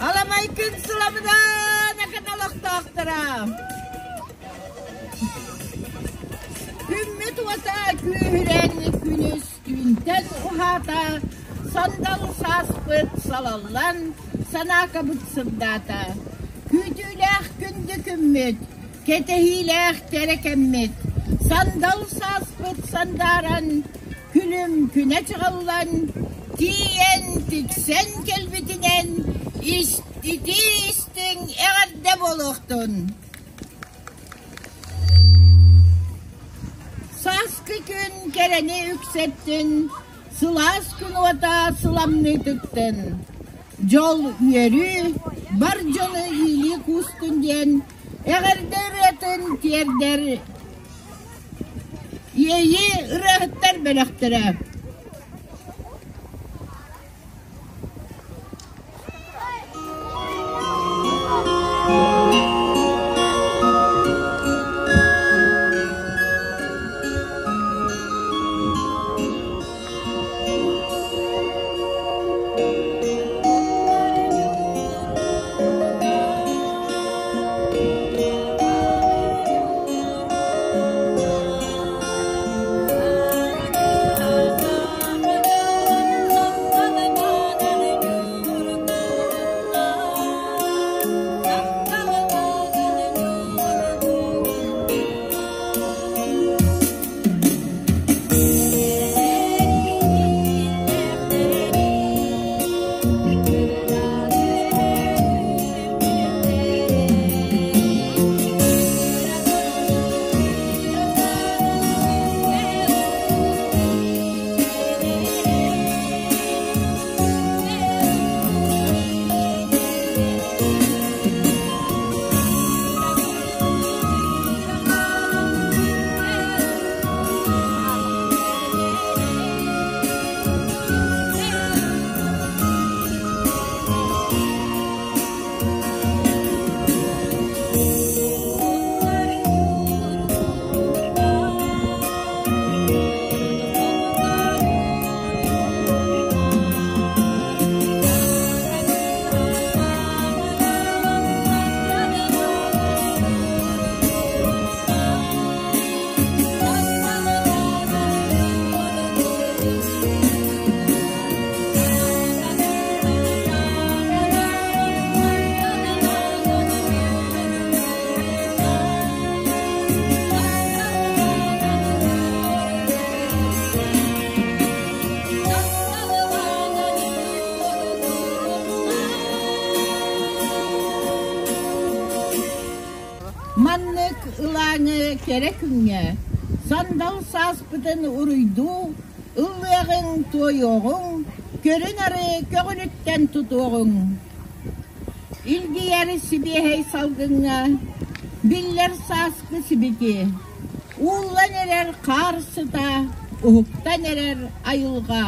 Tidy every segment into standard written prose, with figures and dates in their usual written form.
Аламай күн сыламынан акын олохтоохторо! Күммүт уота күүһүрэн күнүс түүнтэн уһаата, сандал сааспыт салаллан санаакабыт сырдаата. Күүтүүлээх күндү күммүт, кэтэһиилээх кэрэ кэммит, сандал сааспыт сандааран, күлүм күнэ чаҕыллан, тиийэн тиксэн кэлбитинэн итии истиҥ эҕэрдэ буолуохтун! Сааскы күн кэрэни үксэттин, сылаас күн уота сыламныы тыктын. Дьол үөрүү, бар дьону иилии куустун диэн эҕэрдэ ырыатын тиэрдэр Иэйии ырыаһыттар бөлөхтөрө. Маннык ылааҥы кэрэ күҥҥэ сандал сааспытын уруйдуу, ыллыаҕыҥ, туойуоҕуҥ, көрү-нары көҕүлүттэн тутуоҕуҥ. Илгийэр сибиэһэй салгыҥҥа биллэр сааскы сибики, ууллан эрэр хаар сыта, уһуктан эрэр айылҕа.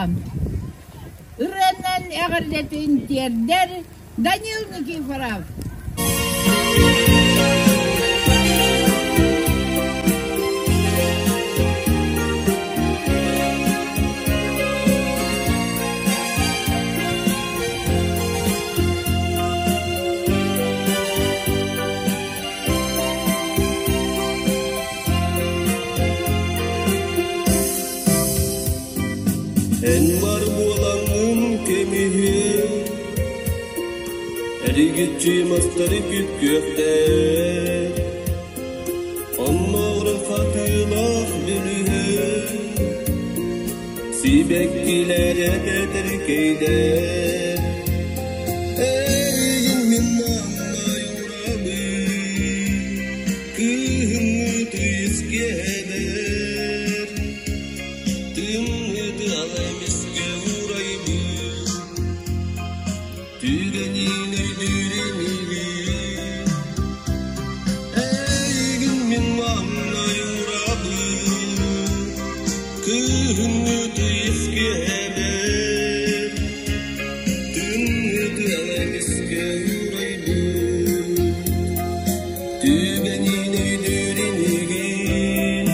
Ырыанан эҕэрдэтин тиэрдэр Данил Никифоров. Эн бар буолаҥҥын көмүһү Эригиччи мастары күп-күөхтэр, Оннооҕор хатыылаах бүлүүһүн, Сибэккилэрэ тэтэркэйдэр. Эйигин мин маҥнай урабын, Кыыһыҥҥы тыйыс киэһэбэр, Тымныы тыал эмискэ уурайбыт, Түгэниин өйдүүрүм илии. Эйигин мин маҥнай урабын, Кыыһыҥҥы тыйыс киэһэбэр, Тымныы тыал эмискэ уурайбыт, Түгэниин өйдүүр инигин.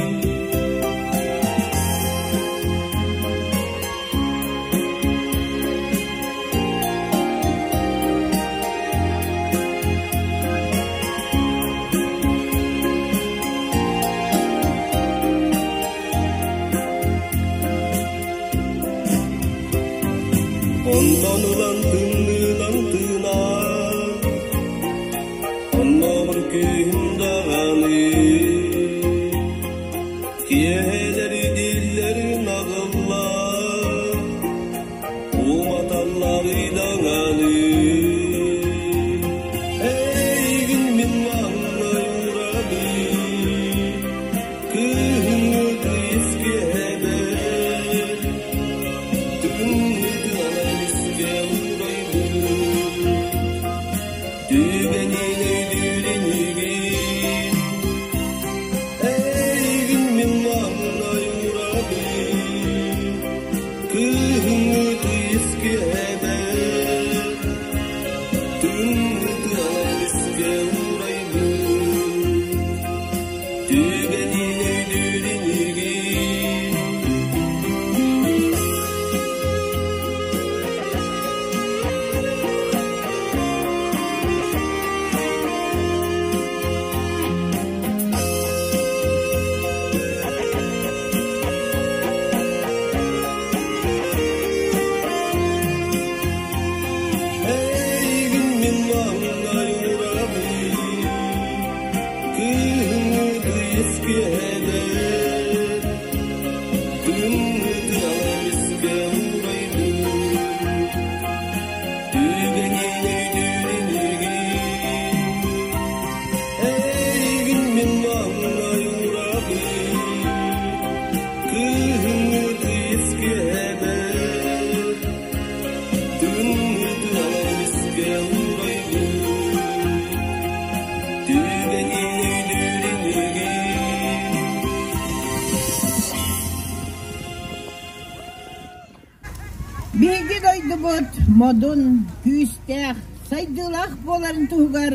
модун, күүстээх, сайдыылаах буоларын туһугар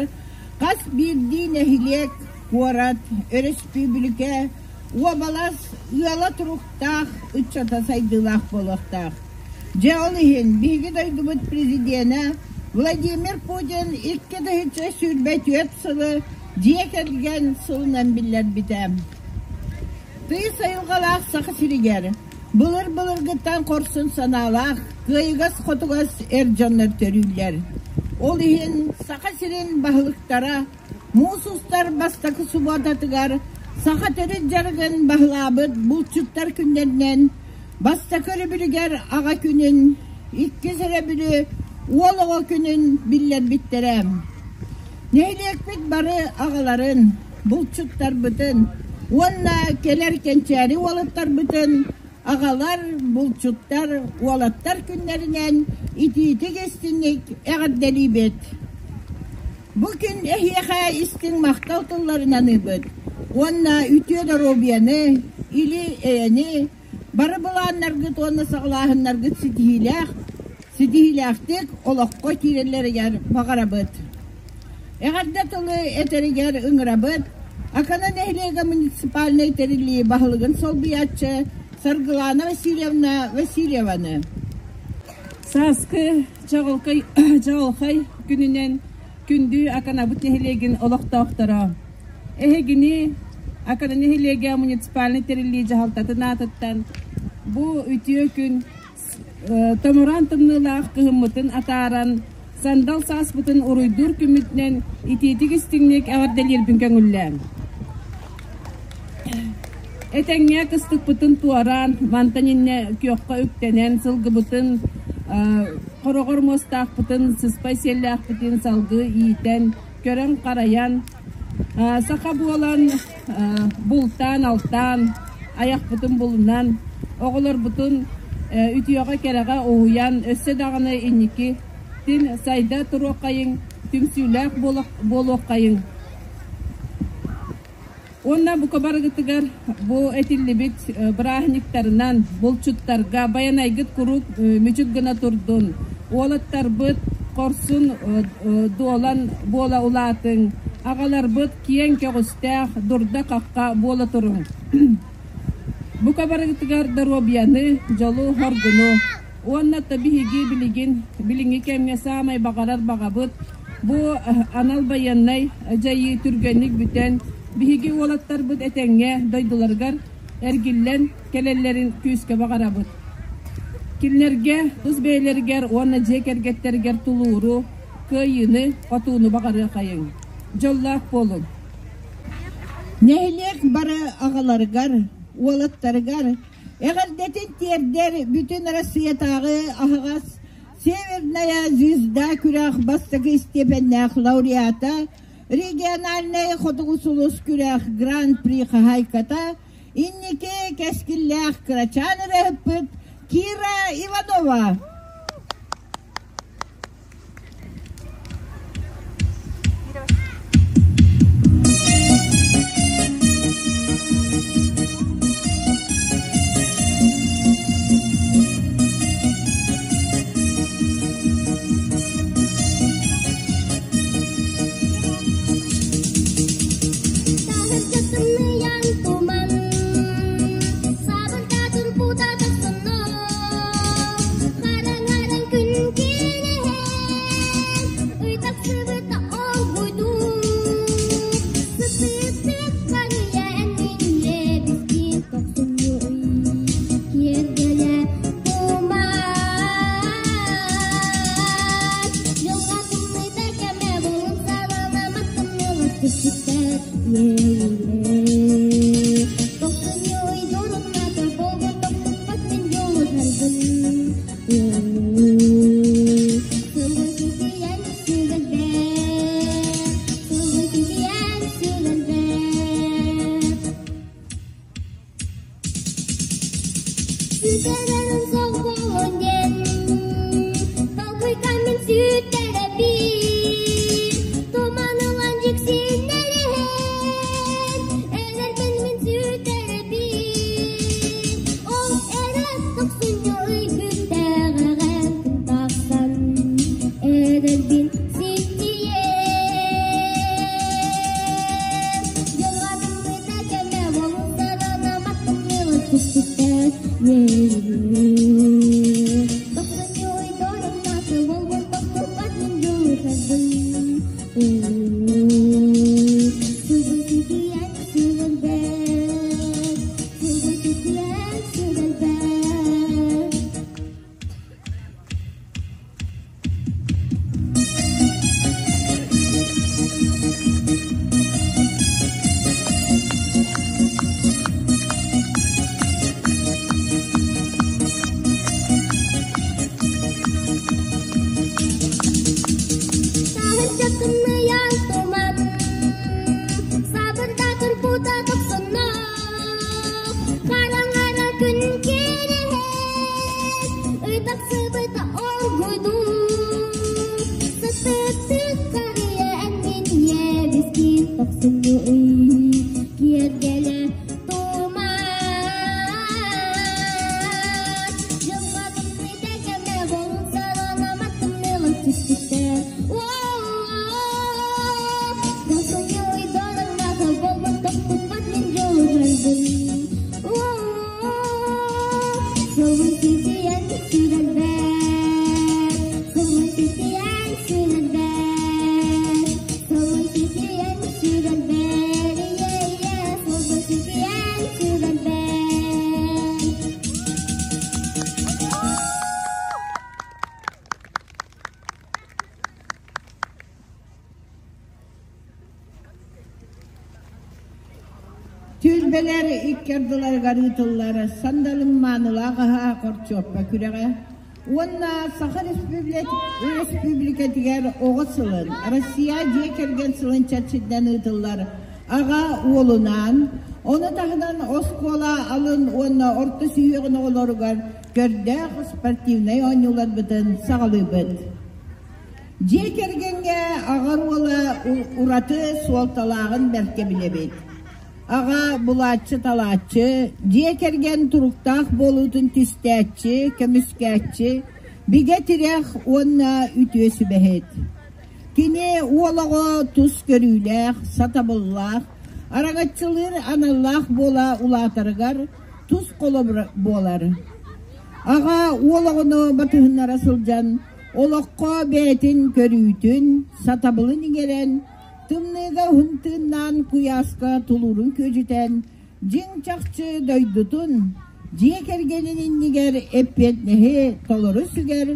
хас биирдии нэһилиэк, куорат, өрөспүүбүлүкэ, уобалас ыала туруктаах, ыччата сайдыылаах буолуохтаах. Дьэ ол иһин биһиги дойдубут президенэ Владимир Путин 2024 сылы дьиэ кэргэн сылынан биллэрбитэ. Тыйыс айылҕалаах Саха сиригэр былыр-былыргыттан хорсун санаалаах, кыайыгас-хотугас эр дьоннор төрүүллэр. Ол иһин Саха сирин баһылыктара муус устар бастакы субуотатыгар саха төрүт дьарыгын баһылаабыт булчуттар күннэринэн бастакы өрөбүлүгэр Аҕа күнүн, иккис өрөбүлү Уол оҕо күнүн биллэрбиттэрэ. Нэһилиэкпит бары аҕаларын, булчуттарбытын уонна кэлэр кэнчээри уолаттарбытын аҕалар, булчуттар, уолаттар күннэринэн итиитик-истиҥник эҕэрдэлиибит. Бу күн эһиэхэ истиҥ махтал тылларын аныыбыт уонна үтүө доруобуйаны, или-эйэни, бары былааннаргыт уонна саҕалааһыннаргыт ситиһиилээх, ситиһиилээхтик олоххо киирэллэригэр баҕарабыт. Эҕэрдэ тылы этэригэр ыҥырабыт Акана нэһилиэгэ муниципальнай тэриллии баһылыгын солбуйааччы Саргылана Васильевна Васильеваны. Сааскы чаҕылхай, чаҕылхай күнүнэн күндү Аканабыт нэһилиэгин олохтоохторо! Эһигини Акана нэһилиэгэ муниципальнай тэриллии дьаһалтатын аатыттан бу үтүө күн Томороон тымныылаах кыһыммытын атааран, сандал сааспытын уруйдуур күммүтүнэн итиитик-истиҥник эҕэрдэлиирбин көҥүллээҥ. Этэҥҥэ кыстыкпытын туораан, мантан иннэ күөххэ үктэнэн, сылгыбытын хороҕор муостаахпытын, сыспай сиэллээхпитин салгыы иитэн, көрөн-харайан, саха буолан бултаан-алтаан, айахпытын булунан, оҕолорбутун үтүөҕэ-кэрэҕэ уһуйан, өссө даҕаны инники тин сайда туруоххайыҥ, түмсүүлээх буолуоххайыҥ. Уонна бука барыгытыгар бу этиллибит бырааһынньыктарынан булчуттарга байанайгыт куруук мүчүк гына турдун, уолаттарбыт хорсун дуолан буола улаатыҥ, аҕаларбыт киэҥ көҕүстээх дурда-хахха буола туруҥ. Бука барыгытыгар доруобуйаны, дьолу-соргуну уонна да биһиги билигин билиҥҥи кэмҥэ саамай баҕарар баҕабыт бу анал байыаннай дьайыы түргэнник бүтэн, биһиги уолаттарбыт этэҥҥэ дойдуларыгар эргиллэн кэлэллэрин күүскэ баҕарабыт. Кинилэргэ тус бэйэлэригэр уонна дьиэ кэргэттэригэр тулууру, кыайыыны, хотууну баҕарыахайыҥ. Дьоллоох буолуҥ! Нэһилиэк бары аҕаларыгар, уолаттарыгар эҕэрдэтин тиэрдэр Бүтүн Россиятааҕы аһаҕас «Северная звезда» күрэх бастакы истиэпэннээх лауреата, региональнай Хотугу сулус күрэх Гран-при хаһаайката, инники кэскиллээх кырачаан ырыаһыппыт Кира Иванова. Таһырдьа сымныйан туман, сабырдаатын кута тахсынна. Хараҥаран күн киэҥэһэн, ый тахсыбыта олгуйдуу. Сытыы-сыт харыйа эн минньэ бискин тохсунньу ый киэргэлэ кумаар. Дьылҕа тымныйда кэмэ булун саҕаламат тымныылар түспүттэр иэйиилэр. Тохсунньу ый дурунната болбун тохтуппат мин дьулуһарбын. Сылгы ситийэн сүгэлбэт, сылгы ситийэн сүгэлбэт. Сүтэрэрин соҕуһун диэн, толкуйга мин сүтэрэбин, туман ылан дьиксиннэриһэн, Түөлбэлэр икки ардыларыгар ыытыллар сандалым маанылаах аһа хорчуоппа күрэҕэ уонна Саха Республикатыгар Оҕо сылын, Россия дьиэ кэргэн сылын чэрчитинэн ыытыллар аҕа уолунаан, ону таһынан оскуола алын уонна орто сүһүөҕүн оҕолоругар көрдөөх спортивнай оонньууларбытын саҕалыыбыт. Дьиэ кэргэҥҥэ аҕа уола ураты суолталааҕын бэркэ билэбит. Аҕа булааччы-талааччы, дьиэ кэргэн туруктаах буолуутун түстээччи, көмүскээччи, бигэ тирэх уонна үтүө сүбэһит. Кини уол оҕо тус көрүүлээх, сатабыллаах, араҥаччылыыр аналлаах буола улаатарыгар тус холобур буолар. Аҕа уол оҕону батыһыннара сылдьан, олоххо бэйэтин көрүүтүн, сатабылын иҥэрэн, тымныыга уһун тыыннаан куйааска тулуурун күөдьүтэн, дьиҥ-чахчы дойдутун, дьиэ кэргэнин иннигэр эппиэтинэһи толору сүгэр,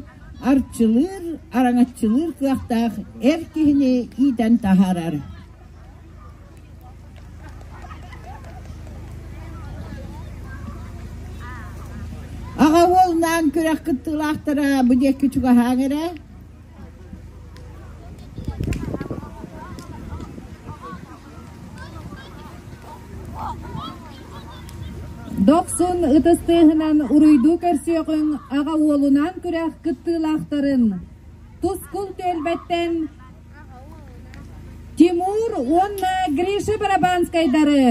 арчылыыр, араҥаччылыыр кыахтаах эр киһини иитэн таһаарар. Аҕа уолунаан күрэх кыттыылаахтара бу диэки чугаһааҥ эрэ. Дохсун ытыс тыаһынан уруйдуу көрсүөҕүҥ аҕа уолунаан күрэх кыттыылаахтарын Тускул түөлбэттэн Тимур уонна Гриша Барабанскайдары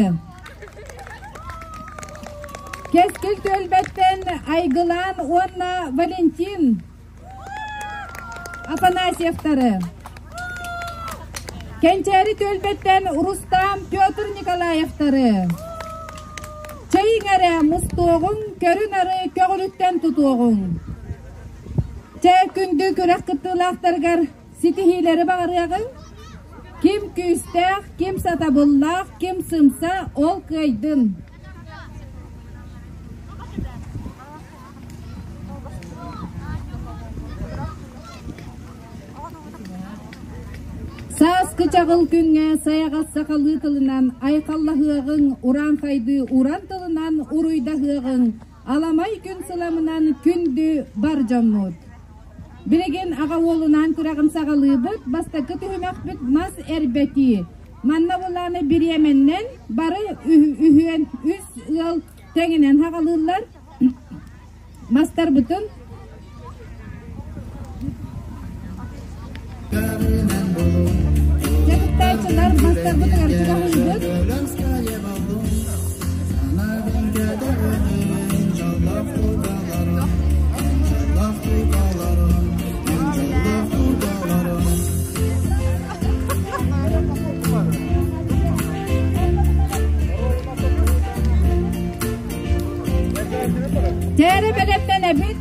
Кэскил түөлбэттэн Айгылаан уонна Валентин Афанасьевтары Кэнчээри түөлбэттэн Рустам Петр Николаевтары Чэйиҥ эрэ мустуоҕуҥ, көрү-нары көҕүлүттэн тутуоҕуҥ. Чэ, күндү күрэх кыттыылаахтарыгар ситиһиилэри баҕарыаҕыҥ. Ким күүстээх, ким сатабыллаах, ким сымса, ол кыайдын. Сааскы чаҕыл күҥҥэ сайаҕас сахалыы тылынан айхаллаһыаҕыҥ, урааҥхайдыы уран тылынан уруйдаһыаҕыҥ, аламай күн сыламынан күндү бар дьоммут. Билигин аҕа уолунаан күрэҕин саҕалыыбыт. Бастакы түһүмэхпит мас эрбэтии. Манна булааны бириэмэннэн бары үһүөн үс ыал тэҥинэн хаҕалыыллар. Мастарбытын Дьэ, мастарбытыгар чугаһыыбыт. Дьээрэ бэлэмнэнэбит.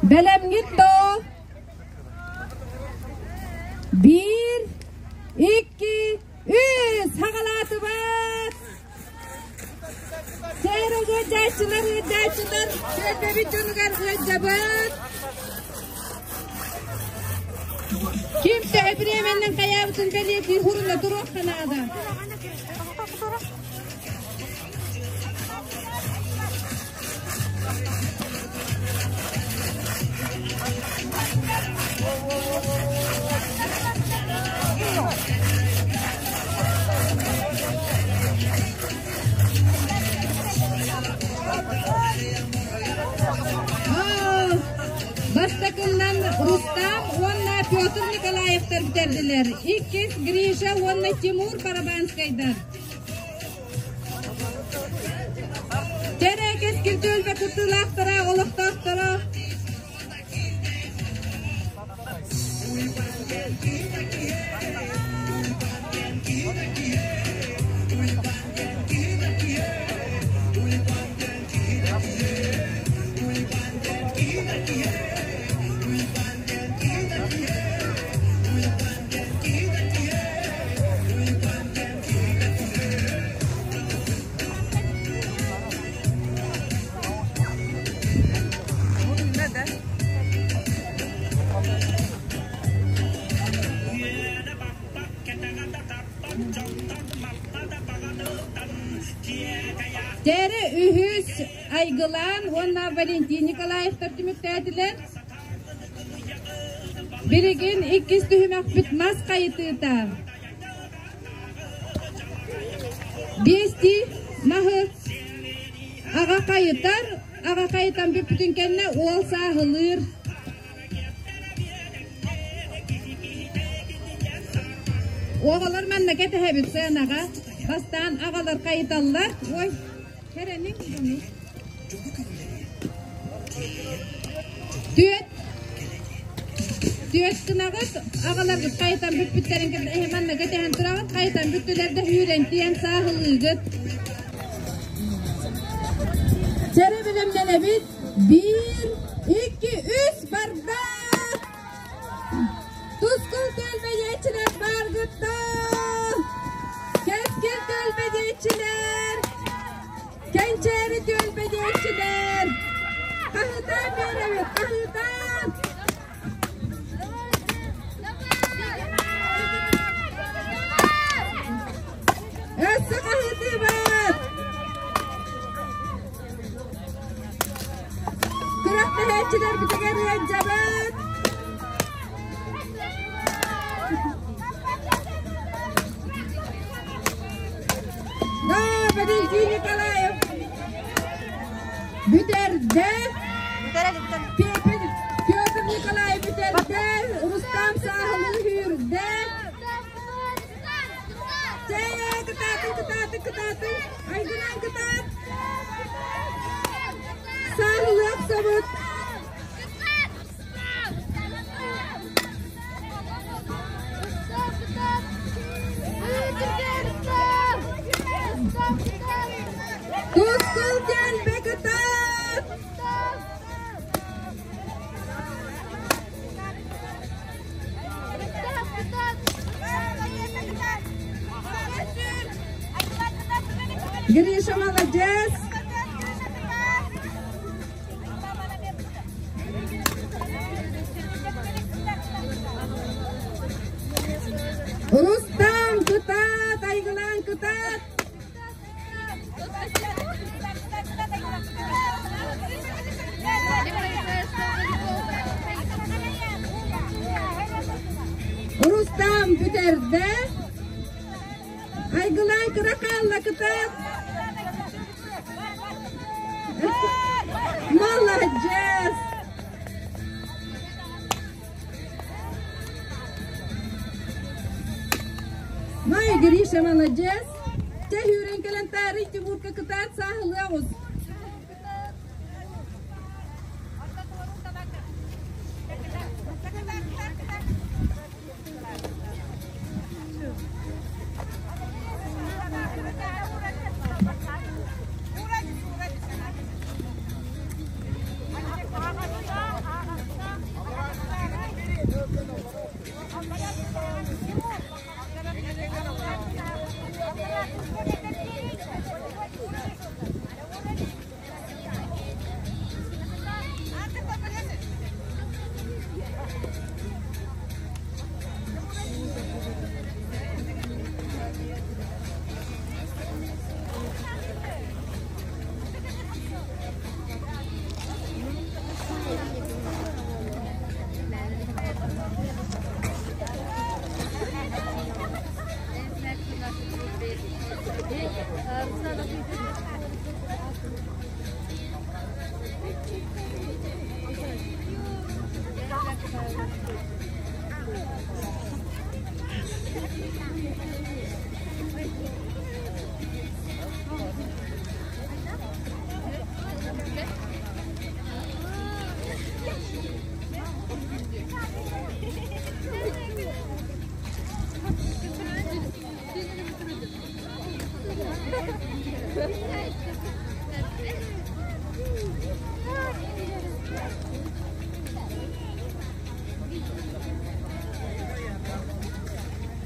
Бэлэмҥит доо? Биир, икки, үс! Хаҕалаатыбат! Сээр ыалдьааччылар, ыалдьааччылар, түөлбэбит дьонугар ыалдьабыт. Ким төһө бириэмэннэн хайаабытын бэлиэтии хуруна туруохха наада. Бастакыннан Рустам уонна Петр Николаевтар бүтэрдилэр. Иккис Гриша уонна Тимур Барабанскайдар. Кэрэ кэскил түөлбэ кыттыылаахтара, олохтоохторо үһүс Айгылаан уонна Валентин Николаевтар түмүктээтилэр. Билигин иккис түһүмэхпит мас хайытыыта. Биэстии маһы аҕа хайытар, аҕа хайытан бүппүтүн кэннэ уол сааһылыыр. Оҕолор манна кэтэһэбит сыанаҕа. Бастаан аҕалар хайыталлар. Ой, кэрэниҥ дьону. Түөт Түөт гынаҕыт, аҕаларгыт хайытан бүппүттэрин кэннэ эһи манна кэтэһэн тураҕыт, хайытан бүттүлэр да сүүрэн тиийэн сааһылыыгыт. Чэрэ бэлэмнэнэбит. Биир, икки, үс, барда! Тускул түөлбэдиэччилэр бааргыттан! Кэскил түөлбэдиэччилэр! Кэнчээри түөлбэдиэччилэр! Хаһытаан биэрэбит, хаһытаан! Өссө хаһытыыбыт! Күрэхтэһээччилэрбитигэр ыалдьабыт! Да, Валентин Николаев бүтэрдэ. Петр Николаев бүтэрдэ. Рустам Сааһылыы үүрдэ. Чэ, кытаатын, кытаатын, кытаатын. Айгынан кытаат. Сааһылыах собут. Тускул диэн кытаат! Гриша молодец! Рустам, кытаат, айгылаан кытаат! Рустам бүтэрдэ. Айгылаан кыра хаалла кытаат. Молодец! Май, Гриша, молодец! Чэ, үүрэн кэлэн таарый Тимурка кытаат сааһылыаҕус.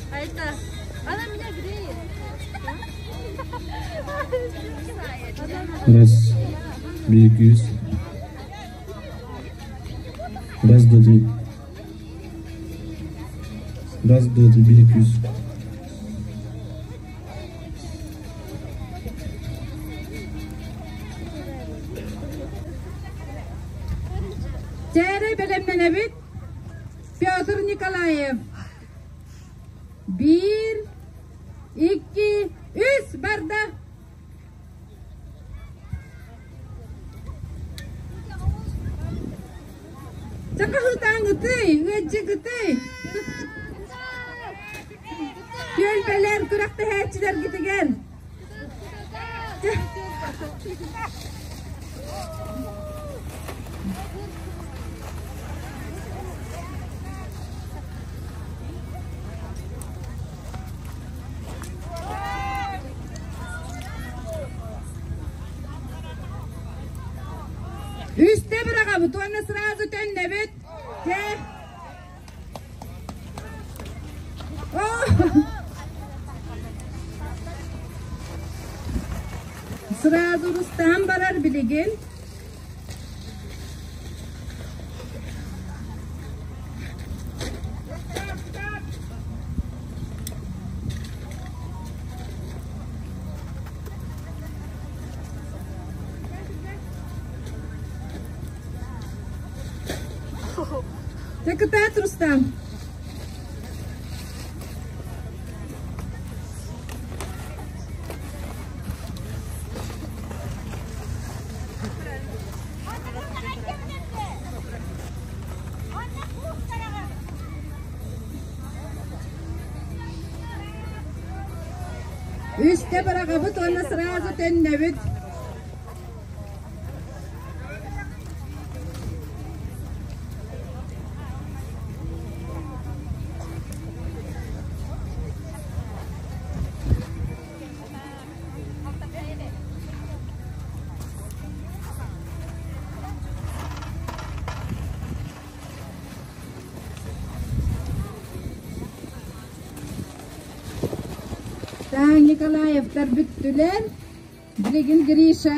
А это... Она меня греет. Раз, bir, iki yüz. Раз, два, три. Раз, два, три, bir, iki yüz. Чээрэ бэлэмнэнэбит. Петр Николаев. Биир, икки, үс барда. Чакаһытааҥытый, ыаддьыгытый. Түөлбэлэр күрэхтэһээччилэргитигэр. Үстэ быраҕабыт уонна сразу төннөбүт. Дьэ. Сразу Рустам барар билигин. Кытаат, Рустам. Үстэ быраҕабыт уонна сразу төннөбүт. Таң Николаевтар бүттүлэр. Билигин Гриша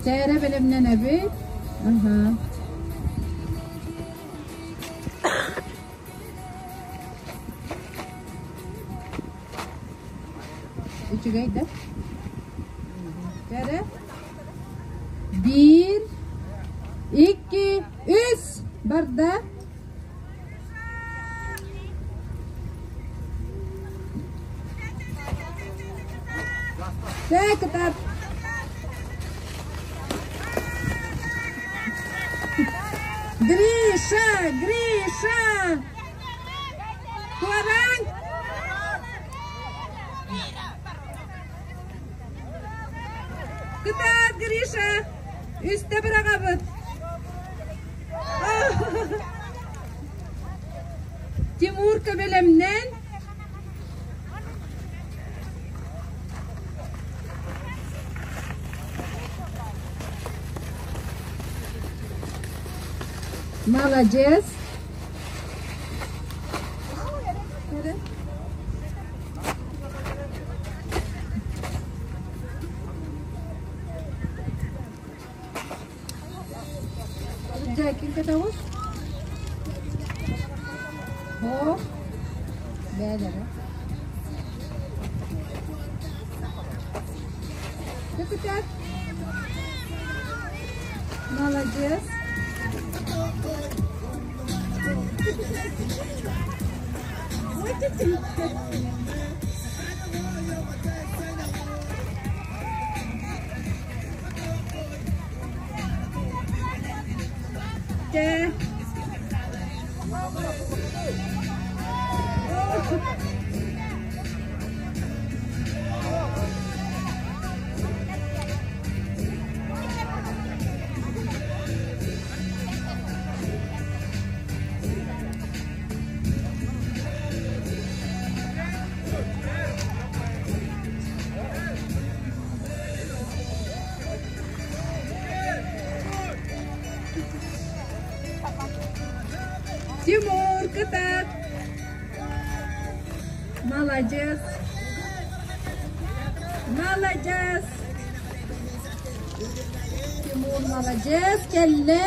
Чээрэ бэлэмнэнэбит. Аха. Үчүгэй да? Чээрэ. Биир, икки, үс барда. Чэ, кытаат. Гриша, Гриша! Туораҥ! Кытаат, Гриша! Үстэ быраҕабыт. Тимур көбөлөмнөн Молодец. Дьэкин кэтэҕис? О, бээлэрэ. Көкүтэр. Молодец. Чэ. Тимур, кытаат! Молодец! Молодец! Тимур молодец, кэллэ.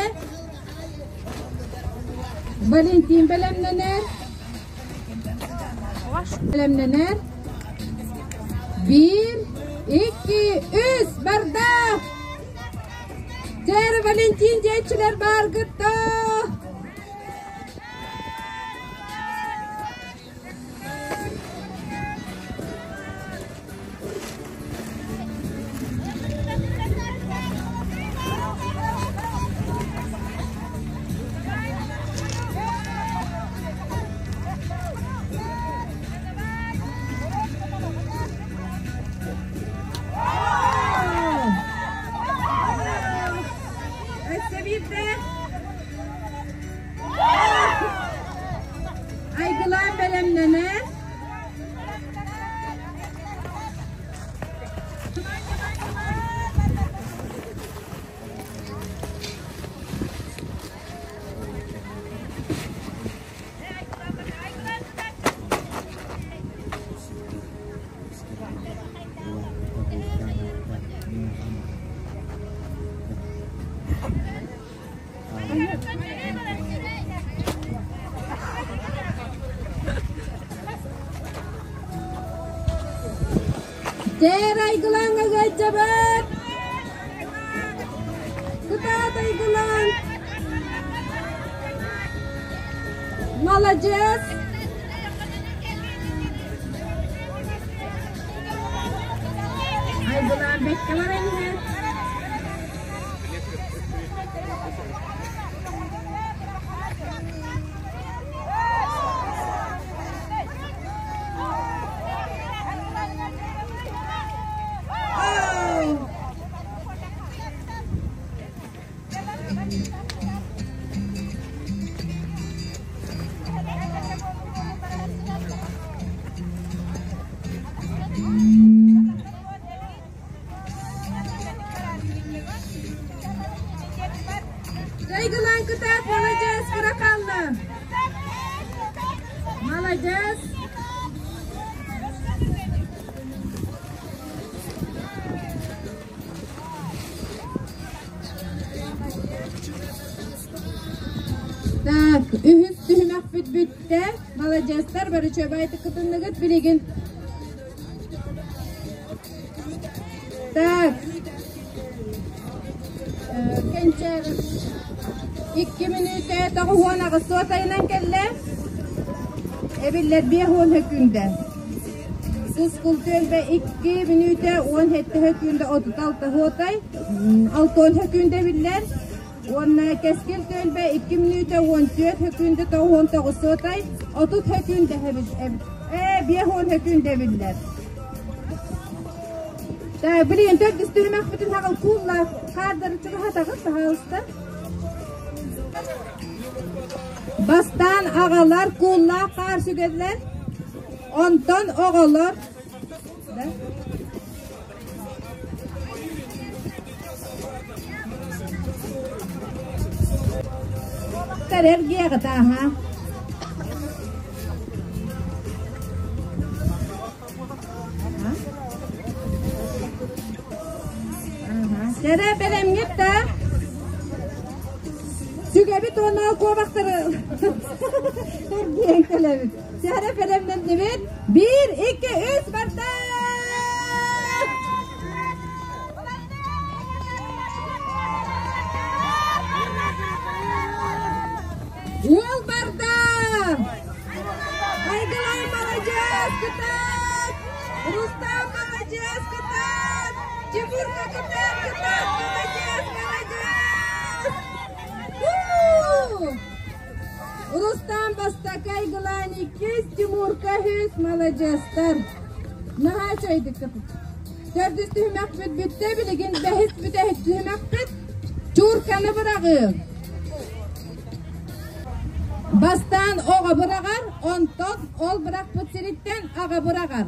Валентин бэлэмнэнэр. Бэлэмнэнэр. Биир, 2, 3, барда! Дьэ, Валентин диэччилэр бааргыт доо! Өссө биирдэ Айгылаан бэлэмнэнэр. Дээр айгылааҥҥа ыалдьабыт! Кытаат айгылаан! Маладьыас! Айгылаан бэккэ баран иһэр. Дайгылаан кытаат, маладьыас, кыра хаалла. Маладьыас. Так, үһүс түһүмэхпит бүттэ. Маладьыастар, бары чөбайтык кытынныгыт билигин. Так. Кэнчээр 2 мүнүүтэ 98 суотайынан кэллэ. Эбиллэр 50 хөкүндэ. Тускул түөлбэ 2 мүнүүтэ 17 хөкүндэ 36 суотай. 60 хөкүндэ биллэр. Уонна Кэскил түөлбэ 2 мүнүүтэ 14 хөкүндэ 99 суотай. 30 хөкүндэ ээ 50 хөкүндэ биллэр. Да, блин, төрдүс түрмэхпитин хаҕыл кууллаах хаардары чугаһатаҕыт, пожалуйста. Бастаан аҕалар кууллаах хаар сүгэллэр, онтон оҕолор да? Эргиэҕит ааһа. Кэрэ бэлэмҥит да? Сүгэбит уонна куобахтары эргийэн кэлэбит. Сэрэ бэлэмнэннибит. Биир, икки, үс, барда! Уол барда! Айгылай маладьыас кытаат! Рустам маладьыас кытаат! Тимурка кытаат кытаат маладьыас маладьыас! Рустам бастакы Айгылаан иккис, Тимурка үһүс маладьыастар. Наһаа үчүгэйдик Төрдүс түһүмэхпит бүттэ, билигин бэһис бүтэһик түһүмэхпит чуурканы быраҕыы. Бастаан оҕо быраҕар, онтон ол бырахпыт сириттэн аҕа быраҕар.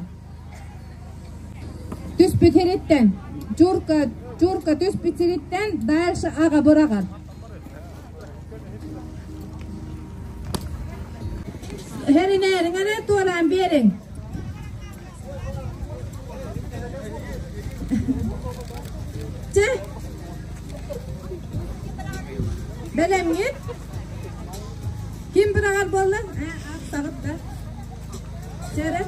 Түспүт сириттэн, чурка, чурка түспүт сириттэн дальше аҕа быраҕар. Эринээриҥ эрэ туораан биэриҥ. Чэ, бэлэмҥит? Ким быраҕар буолла? Ааттаҕыт да. Чэ эрэ.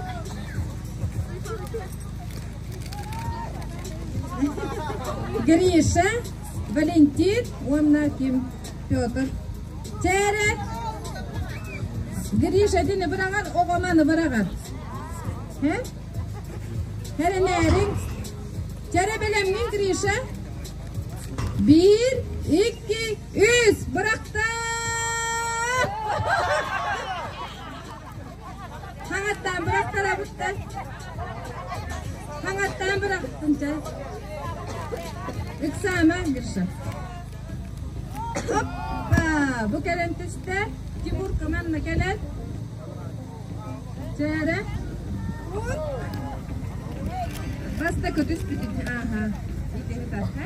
Гриша, Валентин уонна ким? Петр. Чээрэ. Гриша итини быраҕар, оҕоманы быраҕар. Һэ? Хэрэнээриҥ. Чэрэ бэлэмҥин, Гриша? Биир, икки, үс. Бырахта! Хаҥаттаан бырахтарабыттар. Хаҥаттаан бырахтын чэ. Ыксаама, Гриша. Оппа! Бу кэлэн түстэ. Тимур команда кэлэн. Чээрэ. Бастакы түспүтүн. Ааха. Ити тарха.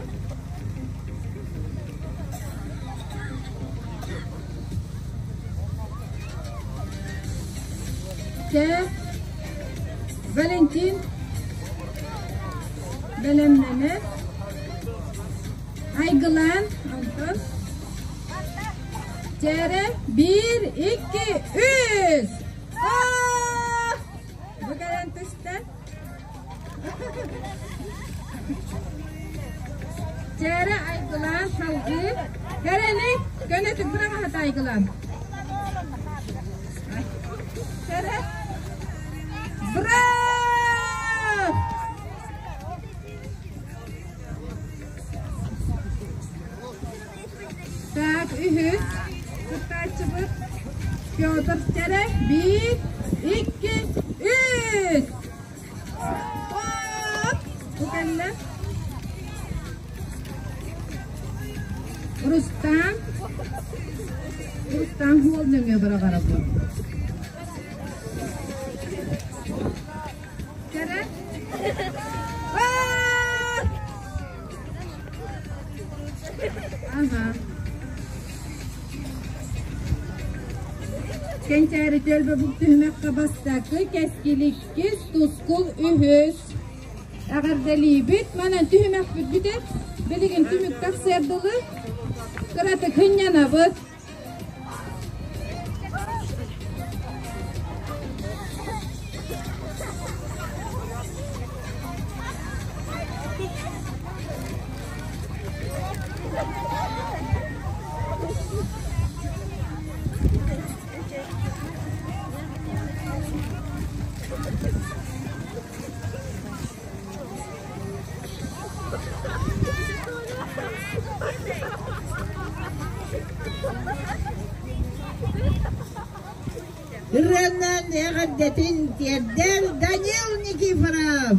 Чэ, Валентин бэлэмнэнэр. Айгылаан, Антон. Чээрэ, биир, икки, үс! Бу кэлэн түстэ. Чээрэ айгылаан салгыы. Кэрэни көнөтүк быраҕаһыт айгылаан. Кэрэ. Браво! Так, үһүс кыттааччыбыт Петр Чэрэ. Биир, икки, үс! Бу кэллэ. Рустам. Рустам хуол нөҥүө быраҕара бу. Кэрэ. Ага. Кэнчээри түөлбэ бу түһүмэххэ бастакы, кэскил иккис, тускул үһүс. Эҕэрдэлиибит. Манан түһүмэхпит бүтэр. Билигин түмүк тахсыар дылы кыратык сынньанабыт. Ырыанан эҕэрдэтин тиэрдэр Данил Никифоров.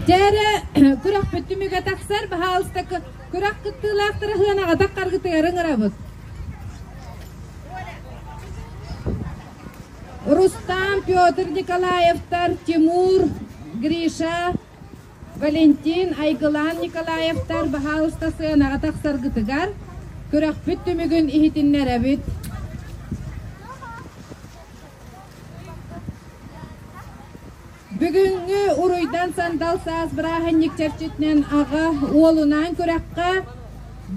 Дьээрэ күрэхпит түмүгэ тахсар, баһаалыста күрэх кыттыылаахтара сыанаҕа таххаргытыгар ыҥырабыт. Рустам, Петр Николаевтар, Тимур, Гриша, Валентин, Айгылаан Николаевтар баһаалыста сыанаҕа тахсаргытыгар күрэхпит түмүгүн иһитиннэрэбит. Бүгүҥҥү уруйдан сандал саас бырааһынньык чэрчитинэн аҕа уолунаан күрэххэ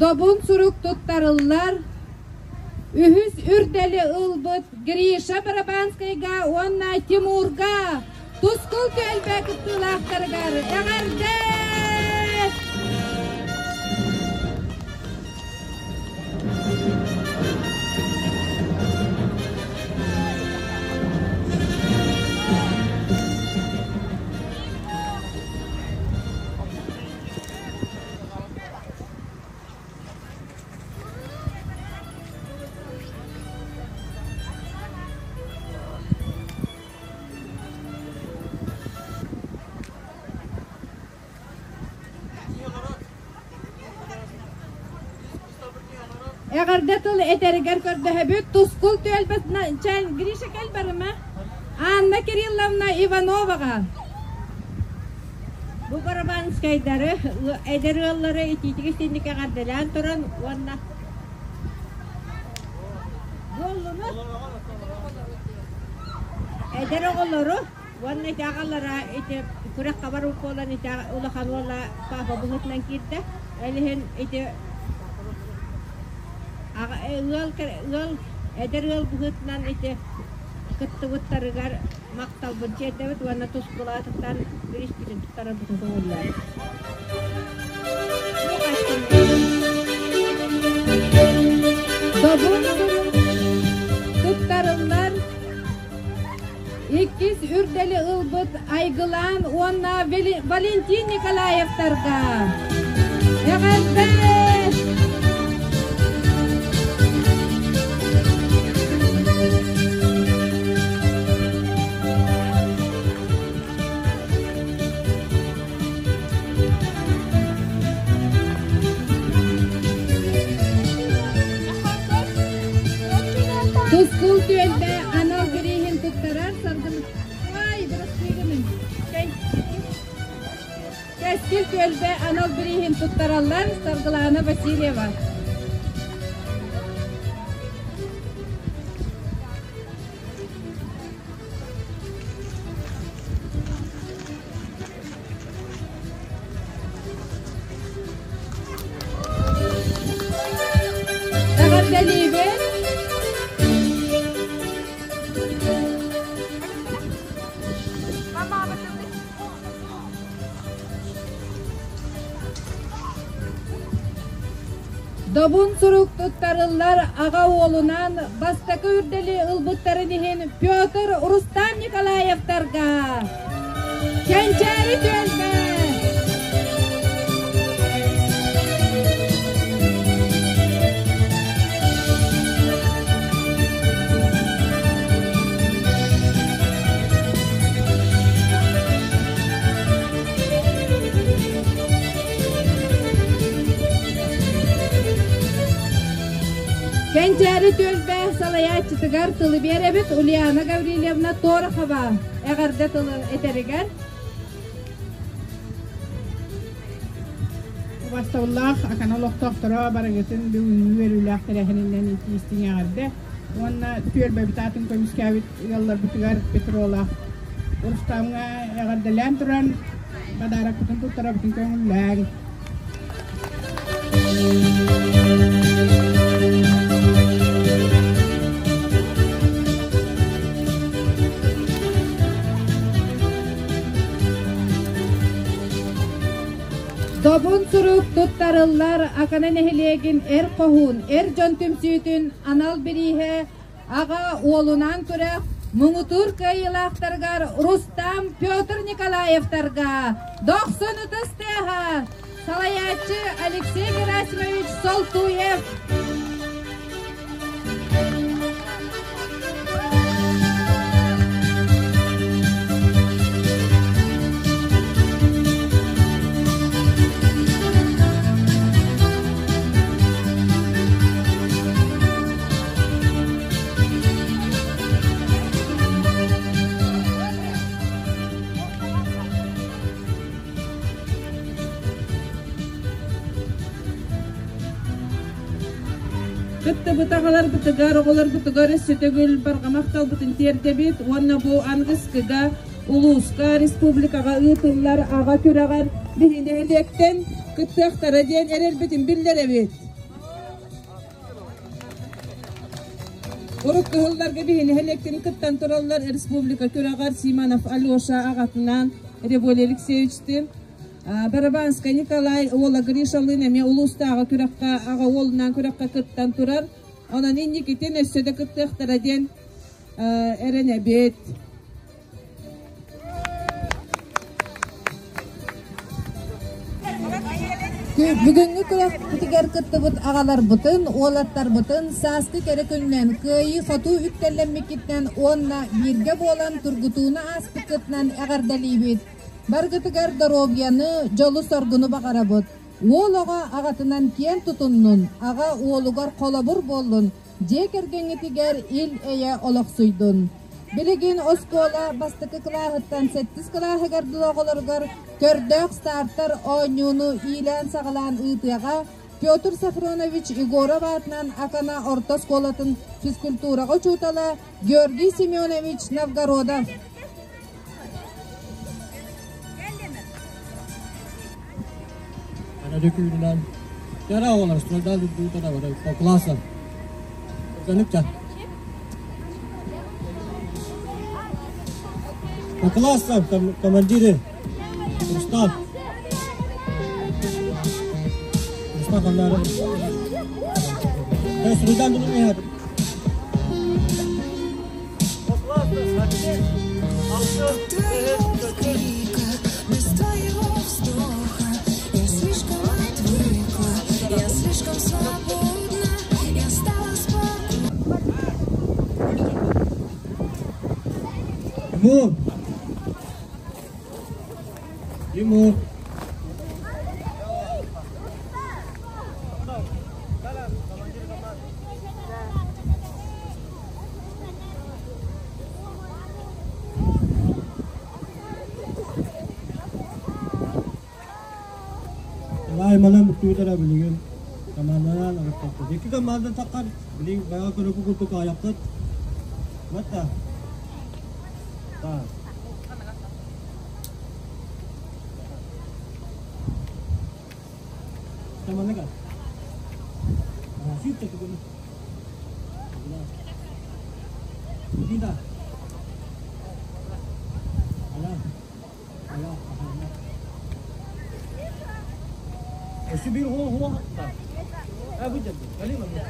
добун сурук туттарыллар. Үһүс үрдэли ылбыт Гриша Барабанскайга уонна Тимурга Тускул түөлбэ кыттыылаахтарыгар эҕэрдэ! Эҕэрдэ тыл этэригэр көрдөһөбүт Тускул түөлбэтинэн Гриша кэл барыма Анна Кирилловна Ивановаҕа. Бу Барабанскайдары эдэр ыаллары итиитик истинник эҕэрдэлээн туран уонна буоллуну эдэр оҕолору Уонна ити аҕалара ити күрэххэ барбыт буолан ити улахан уола папа быһыытынан киирдэ. Ол иһин ити ыал ыал эдэр ыал быһыытынан ити кыттыбыттарыгар махталбын тиэрдэбит уонна тускулаатыттан бириспитин туттарарбытын көҥүллээн. Добун туттарыллар Иккис үрдэли ылбыт Айгылаан уонна Валентин Николаевтарга эҕэрдэ! Тускул түөлбэ анал бирииһин туттарар саргын Ай, бырастыыгыныҥ. Кэскил түөлбэ анал бирииһин туттараллар Саргылаана Васильева. Эҕэрдэлиибин! Добун сурук туттарыллар аҕа уолунан бастакы үрдэли ылбыттарын иһин Петр Рустам Николаевтарга Кэнчээри түөлбэ! Кэнчээри түөлбэ салайааччытыгар тылы биэрэбит Ульяна Гаврильевна Торохова эҕэрдэ тылы этэригэр. Убастабыллаах Акана олохтоохторо барыгытын бүгүҥҥү үөрүүлээх тэрээһининэн итии-истиҥ эҕэрдэ уонна түөлбэбит аатын көмүскээбит ыалларбытыгар Петролаах Рустамҥа эҕэрдэлээн туран подарокпытын туттарабытын көҥүллээҥ. Добун сурук туттарыллар Акана нэһилиэгин эр хоһуун, эр дьон түмсүүтүн анал бирииһэ аҕа уолунаан күрэх муҥутуур кыайыылаахтарыгар Рустам Петр Николаевтарга дохсун ытыс тыаһа салайааччы Алексей Герасимович Солтуев. Кыттыбыт аҕаларбытыгар, оҕолорбутугар өссө төгүл барҕа махталбытын тиэрдэбит уонна бу аныгыскыга улууска, республикаҕа ыытыллар аҕа күрэҕэр биһи нэһилиэктэн кыттыахтара диэн эрэлбитин биллэрэбит. Урут кыһылларга биһи нэһилиэктэн кыттан тураллар республика күрэҕэр Симонов Алеша аҕатынаан Револий Алексеевичтыын Барабанскай Николай уола Гришалыын эмиэ улуустааҕы күрэххэ аҕа уолунаан күрэххэ кыттан турар. Онон инникитин өссө да кыттыахтара диэн эрэнэбит. Бүгүҥҥү күрэхпитигэр кыттыбыт аҕаларбытын, уолаттарбытын сааскы кэрэ күнүнэн кыайыы-хотуу үктэллэммиккитинэн уонна бииргэ буолан тургутууну ааспыккытынан эҕэрдэлиибит! Баргытыгар доруобуйаны, дьолу-соргуну баҕарабыт. Уол оҕо аҕатынан киэн тутуннун, аҕа уолугар холобур буоллун, дьиэ кэргэҥҥитигэр ил-эйэ олохсуйдун. Билигин оскуола бастакы кылааһыттан сэттис кылааһыгар дылы оҕолоругар көрдөөх стартар оонньууну иилээн-саҕалаан ыытыаҕа Петр Софронович Егоров аатынан Акана орто оскуолатын физкультураҕа учуутала Георгий Семенович Новгородов. Ана Тара оҕолор стройдал по классам. По классам командиры. Рустам. Рустам командиры. Стройдан Без твоего вздоха я слишком отвыкла, я слишком свободна, я стала спокойна. Тимур! Тимур! Айманан бүттүүтэрэ билигин команданан арыттаппыт. Икки команда таххар билигин баҕа көрөкү курдук аайаххыт. Батта. Так. Таманыга. Сүүртэ тугуну. Лида. Ала. Ала. Өссө биир хуо хуо. А бу дьэ. Кали манна.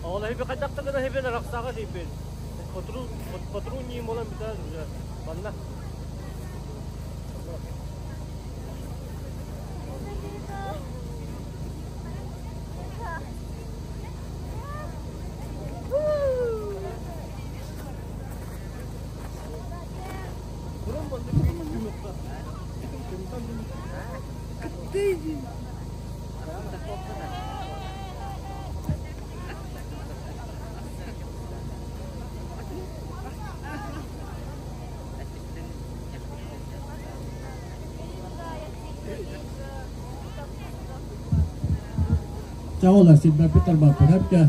Ол эһиби хайдахтарына эһибин арахсаҕа тиийбин. Патрул ньиим буолан бүтэр уже манна. Чаҕылар сирбэппит тарбаппыт эпкэ.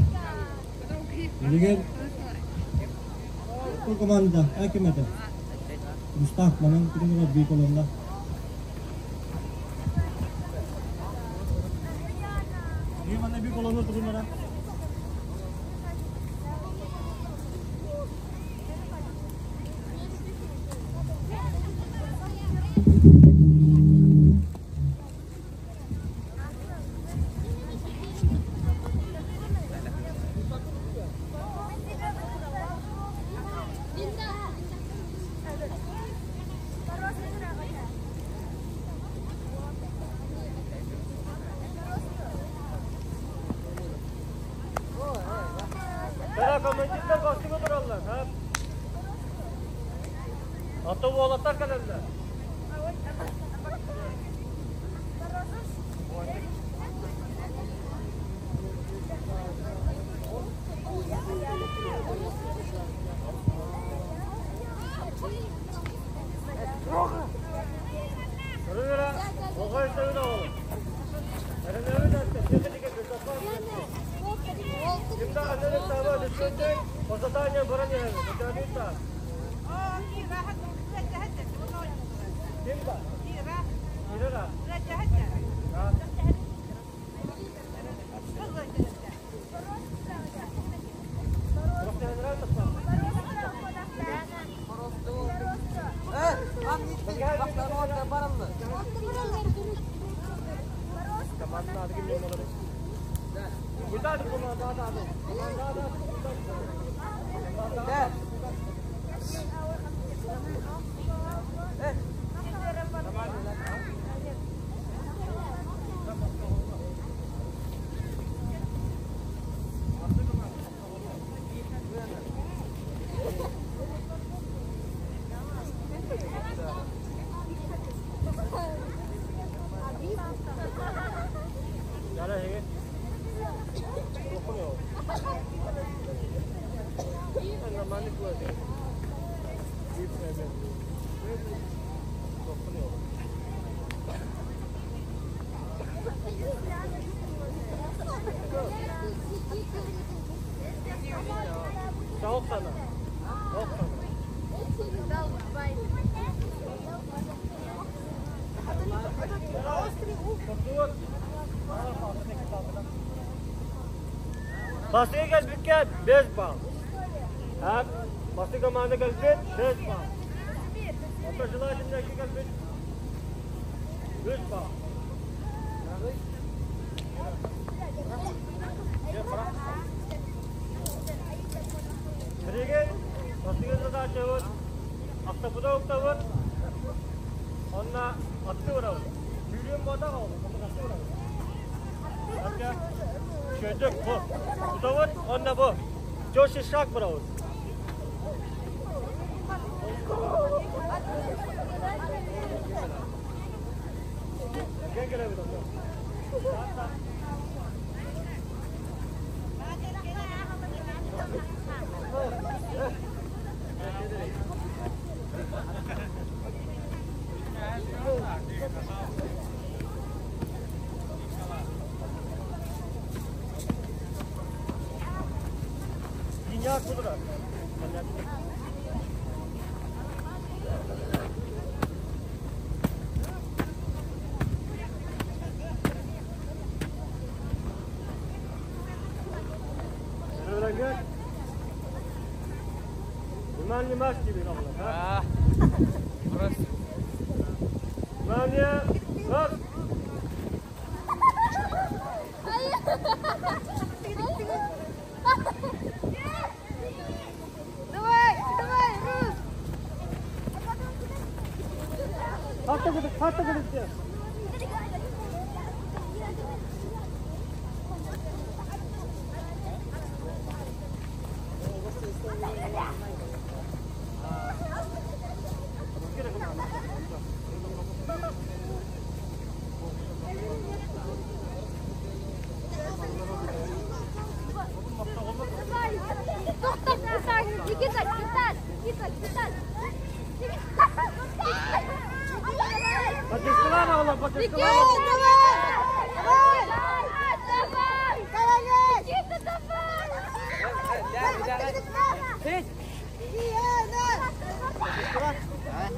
Билигин бу команда ким этэ? Рустам манан күнүн биир колонна. Манна биир колонна турунара. Тара командирдар бастыҥы тураллар. Ата уолаттар кэлэллэр. Бастыгы кэлбиккэ 5 балл. Так, бастыгы команда кэлбит 5 балл. Онто желательно кэлбит 3 балл. Билигин бастыгы задачабыт автопуда уктабыт, онно атты барабыт. Сүүрүөн буотах ол, атты барабыт. Чөдүк бу. Тутабыт, онно бу. Жёсткий шаг барабыт. Кэн кэлэбит онно. Dünya kudura. Давай, давай, Рус! Hatta gıdık. Никита, Никита, Никита, Никита, давай! Давай! Давай! Никита, давай!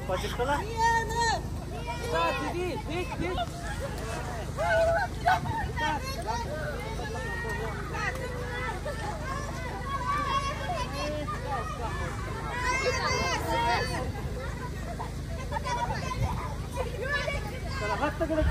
Поддержкала? Hatta gıdık.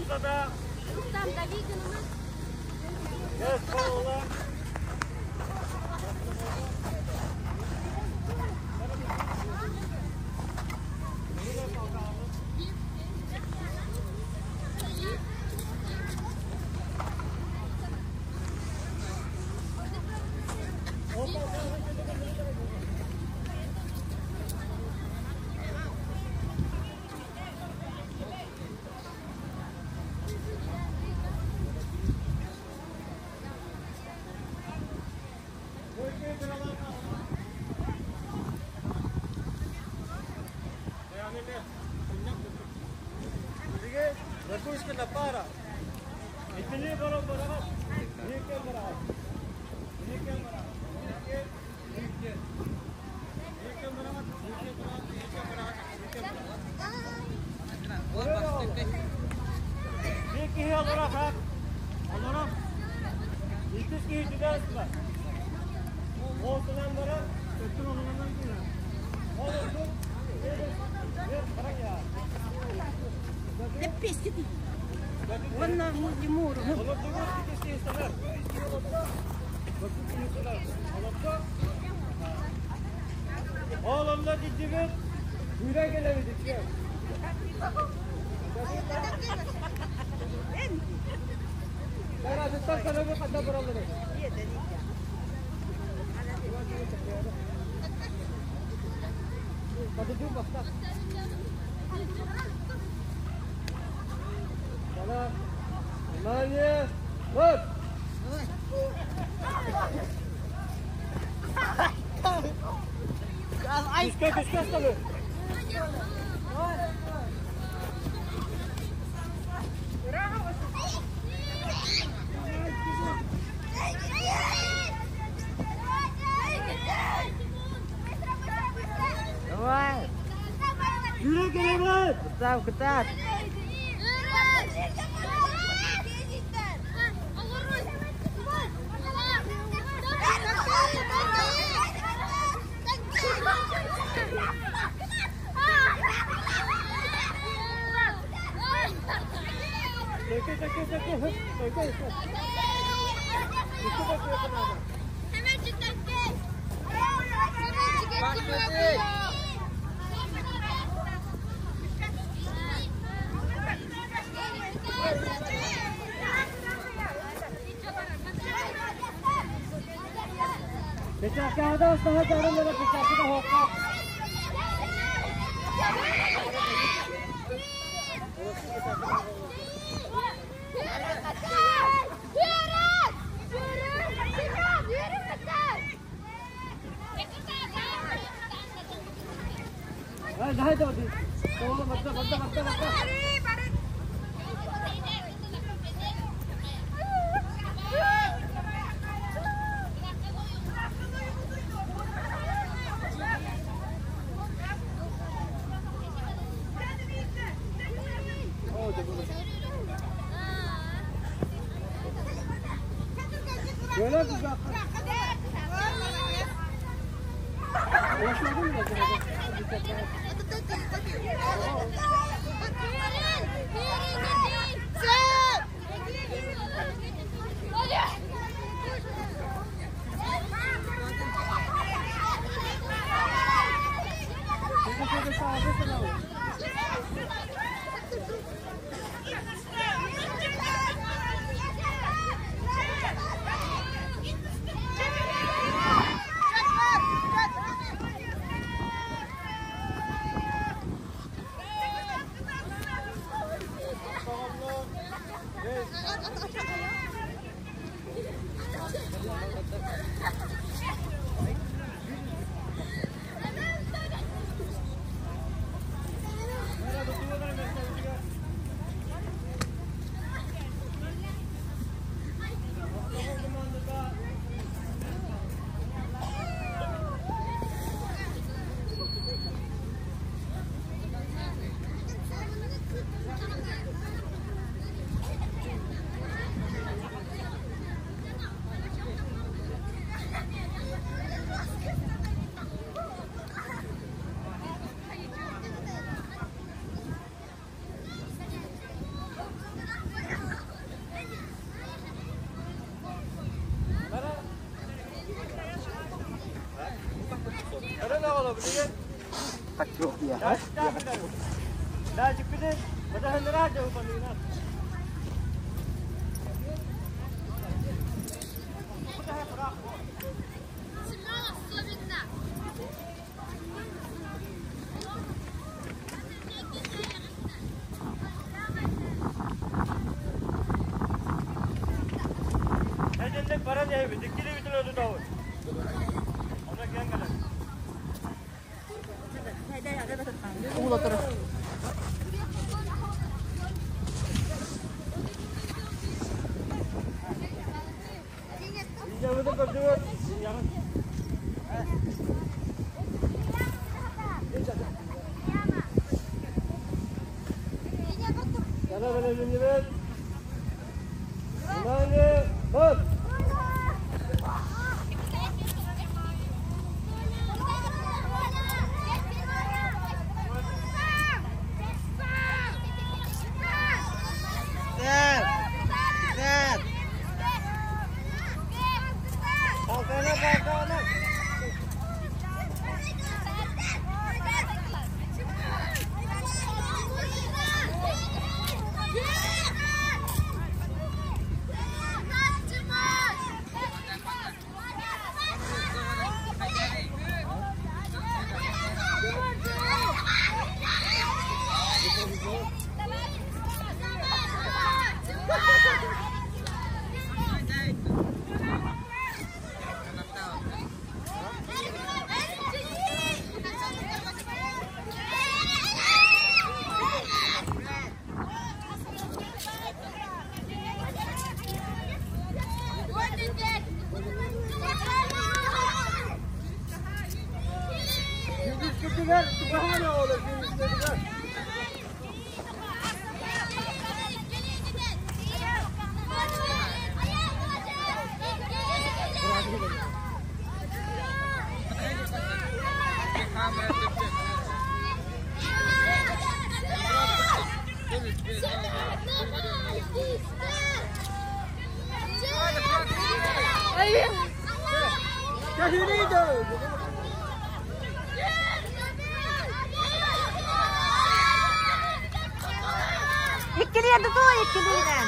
Хаста да Yes, oğlan. Oğlumla gittik. Güre gelemedik. Давай. Yürü gelelim. Кытаат, кытаат. Иккилиэ тутуу иккилиинэн.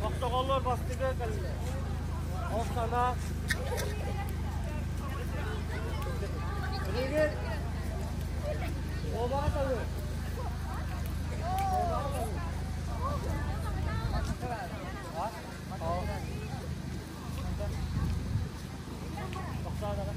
Охтоҕоллор бастыгы кэллэ. Ол сана Билигин Обаҕа талыы. Обаҕа талыы.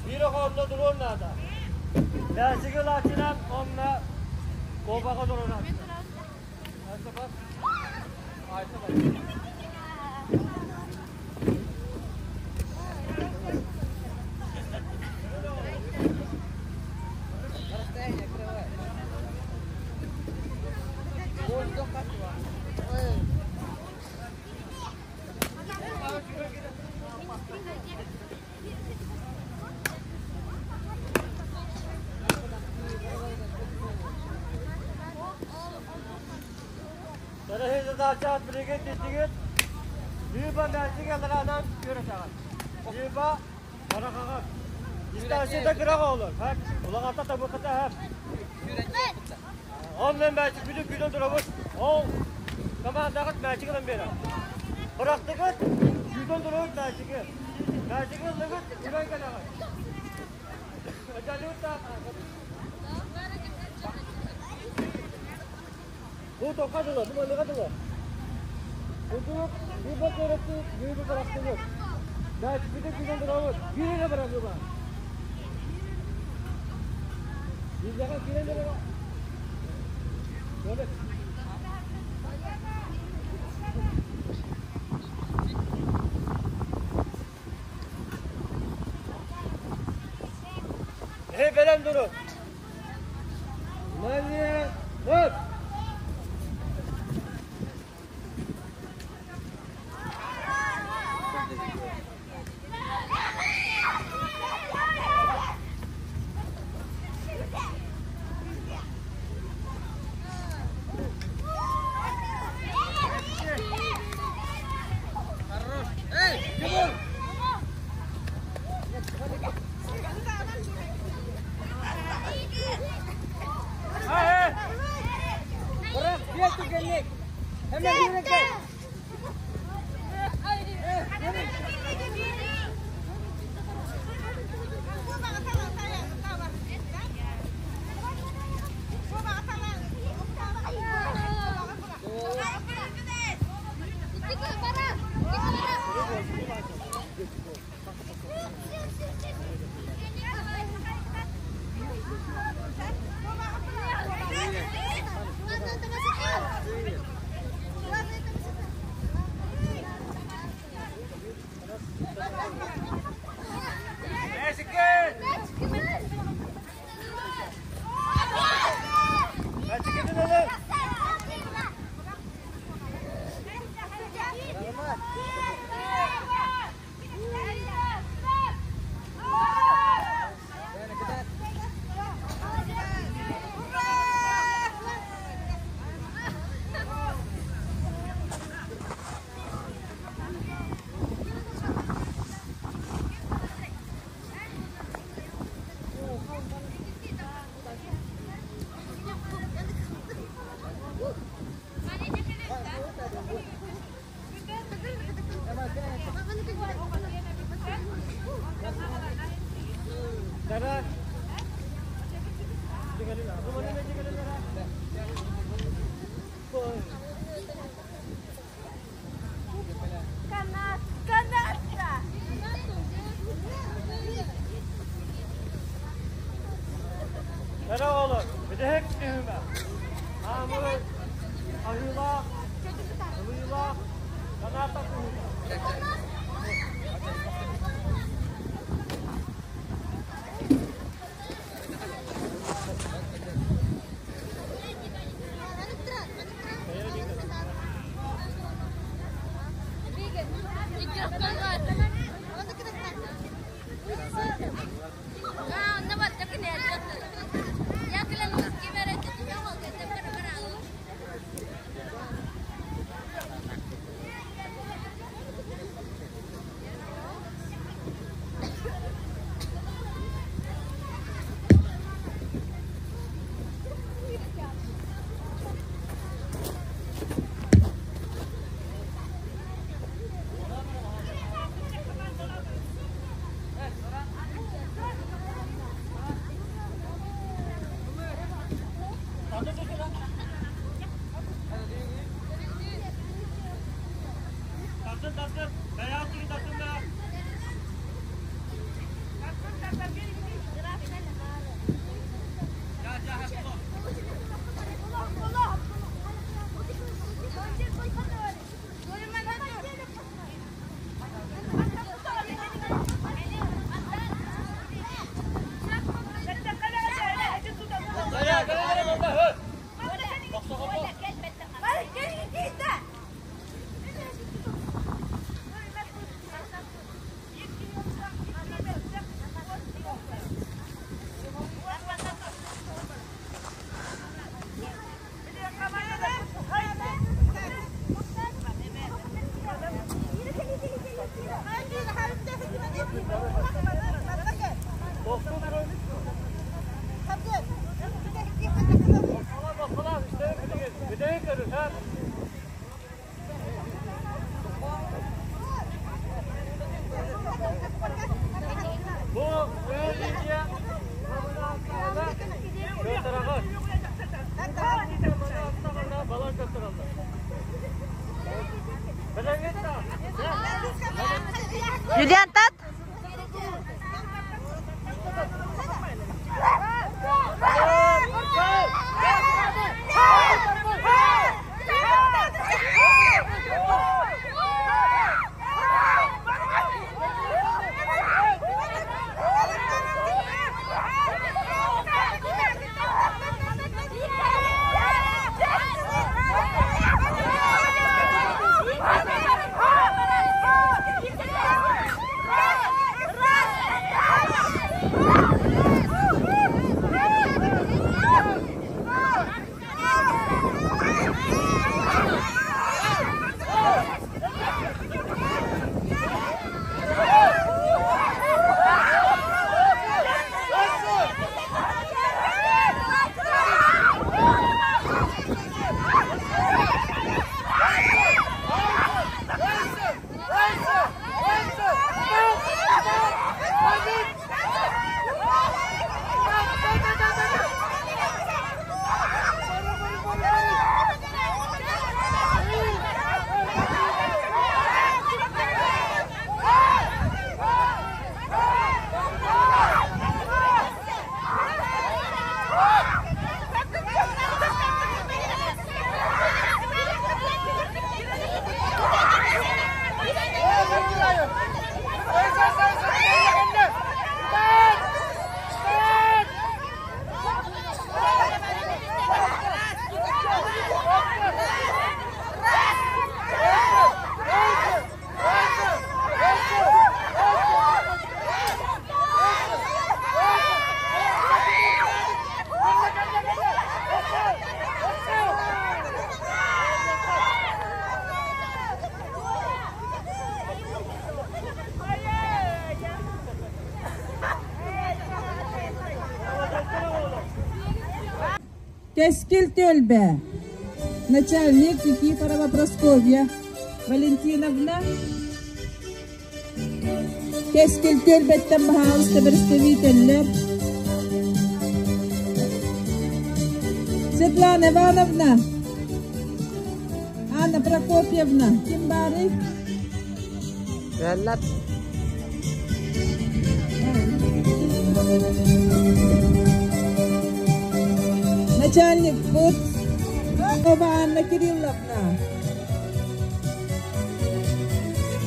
Биир оҕо онно туруон наада. Бээсиги ылааччынан онно куобаҕа туруоран. Задача билигин титигит Люба мээчик алараанан үөрэтэҕин. Люба барахаҕын. Дистанцията кыра оҕолор. Улаҕата табыката хэп. Ол мен мээчик бүтүн күүтэн турабыт. Ол командаҕыт мээчик ылан биэрэр. Бырахтыгыт, күүтэн турабыт мээчиги. Мээчиги ыллыгыт, үрэн кэлэҕит. Бу тоққа дылы, бу манныга дылы. Курдук, бу көрөттүк, бу бырахтыбыт. Мээчикпитин күүтэн турабыт. Биир эрэ бырахыба. Биирдэҕэ киирэн эрэ. Көрөт. Эй, бэлэм дурун. Внимание! Марш! Хорош! Эй, Тимур! Бырах, биэр түргэнник! Эмэ биэрэн кэл! Мээчиккин! Мээчиккитин ылын! Tara! Кэрэ оҕолор, бүтэһик түһүмэх. Аамыр, аһыылаах, ылыылаах, санаата туһута. Юлиан Тат? Кэскил түөлбэ. Начальник Никифорова Прасковья Валентиновна. Кэскил түөлбэттэн баһаалыста представителлэр. Светлана Ивановна, Анна Прокопьевна, ким баарый? Бэллэр. Начальник пут Анна Кирилловна.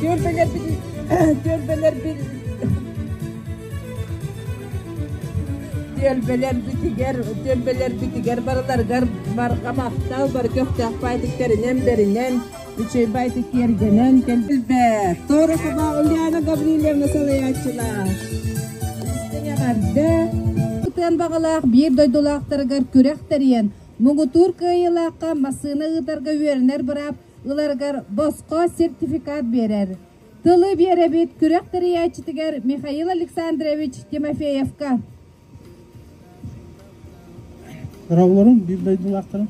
Түөлбэлэр түөлбэлэр түөлбэлэр битигэр түөлбэлэр битигэр барыларыгар барҕа махтал бары көхтөөх баайтыктарынан бэринэн үчүгэй баайтык киэргэнэн кэлбит Торохова Ульяна Гаврильевна салайааччылаах истиҥ эҕэрдэ Тыан баҕалаах биир дойдулаахтарыгар күрэх тэрийэн, муҥутуур кыайыылаахха массыына ыытарга үөрэнэр быраап ыларыгар босхо сертификат биэрэр. Тылы биэрэбит күрэх тэрийээччитигэр Михаил Александрович Тимофеевка. Дорооболорум, биир дойдулаахтарым.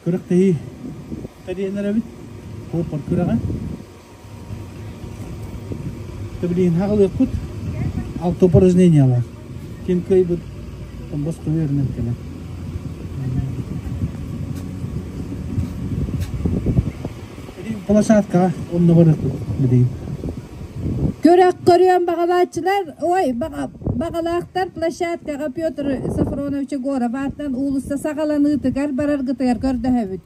Күрэхтэһии тэрийэн эрэбит. Суоппар күрэҕэ. Билигин хаҕылыахпыт. Алта упражнениялар. Ким кыайбыт босхо үөрэнэн кэлэр. Площадкаҕа онно барыахпыт билигин. Күрэх көрүөн баҕалааччылар, ой, баҕалаахтар площадкаҕа Петр Софронович Егоров аатынан уулусса саҕаланыытыгар бараргытыгар көрдөһөбүт.